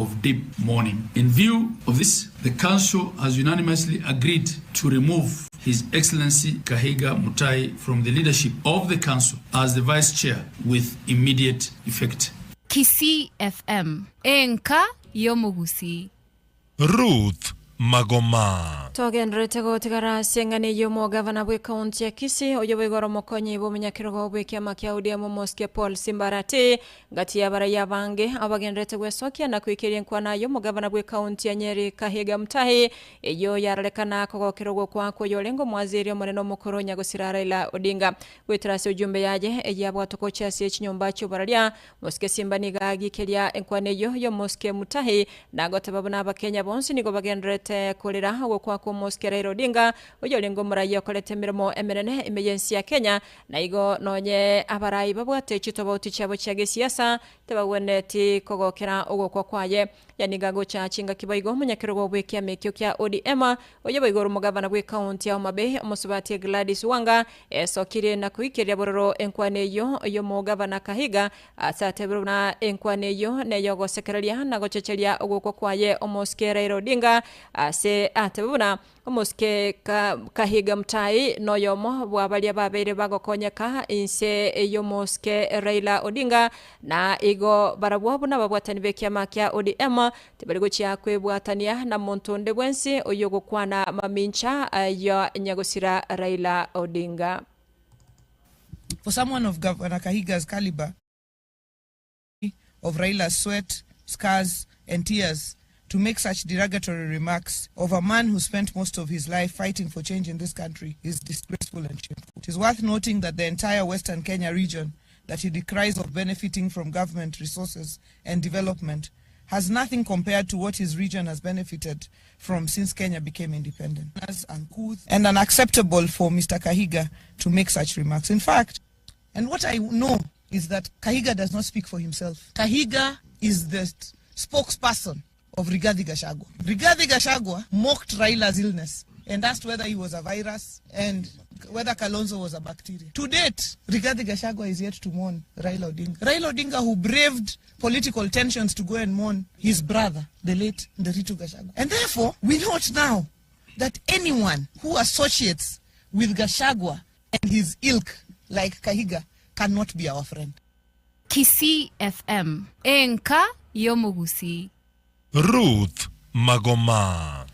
of deep mourning. In view of this, the Council has unanimously agreed to remove His Excellency Kahiga Mutahi from the leadership of the Council as the Vice Chair with immediate effect. Kisii FM, enka y'omogusii. Ruth Magoma. Togendererete gotigara ase eng'ana eyio omogavana bw'ekaunti ya Kisii oyio boigo ore omokonyi bw'omonyakerogo bw'ekiama kia ODM omosike Paul Simbarati Gati y'abarai abange abagendererete gwesokia na koikeria enkwana y'omogavana bw'ekaunti ya Nyeri Kahiga Mutahi eyio yarorekana kogokera ogokwa kw'oyorenge omwaziri omonene omokoro Nyagosira Raila Odinga. Goetera ase ujumbe yaye eyio abwatwe gochia ase chinyomba chi'oboraria, Mosike Simba nigo agikeria enkwana eyio y'omosike Mutahi na goteba buna abakenya bonsi nigo bagendererete korera ogokwa kw'omosike Raila Odinga oyorenge omorai okorete emeremo emenene ime y'ensi ya Kenya Na igo nonye abarai babwate chitobauti chiabo chia gesiasa, tibagwenereti kogokera ogokwa kwaye. Yaani gagocha chingaki boigo omonyakerogo bw'ekiama ekio kia ODM, oyo boigo ore omogavana bw'ecounty ya Homa Bay, omosubati Gladys Wanga, esokirie na koikeria bororo enkwana eyio y'omogavana Kahiga, ase atebire buna enkwana eyio neyogosekereria na gochecheria ogokwa kwaye omosike Raila Odinga, ase atebe buna Omosike Kahiga Mutai noyomo bwa baria babeire bagokonyeka inse y'omosike Raila Odinga na igo barabwo buna ababwatani b'ekiama kia ODM tibari gochia kwebwatania na monto onde bwensi oyio ogokwana mamincha ya nyagosira Raila Odinga. For someone of Governor Kahiga's caliber, of Raila's sweat, scars, and tears to make such derogatory remarks of a man who spent most of his life fighting for change in this country is disgraceful and shameful. It is worth noting that the entire Western Kenya region that he decries of benefiting from government resources and development has nothing compared to what his region has benefited from since Kenya became independent. As uncouth and unacceptable for Mr. Kahiga to make such remarks. In fact, and what I know is that Kahiga does not speak for himself. Kahiga is the spokesperson of Rigathi Gachagua. Rigathi Gachagua mocked Raila's illness and asked whether he was a virus and whether Kalonzo was a bacteria. To date, Rigathi Gachagua is yet to mourn Raila Odinga. Raila Odinga, who braved political tensions to go and mourn his brother, the late Nderitu Gachagua. And therefore, we note now that anyone who associates with Gachagua and his ilk like Kahiga cannot be our friend. Kisii FM, enka y'omogusii. Ruth Magoma.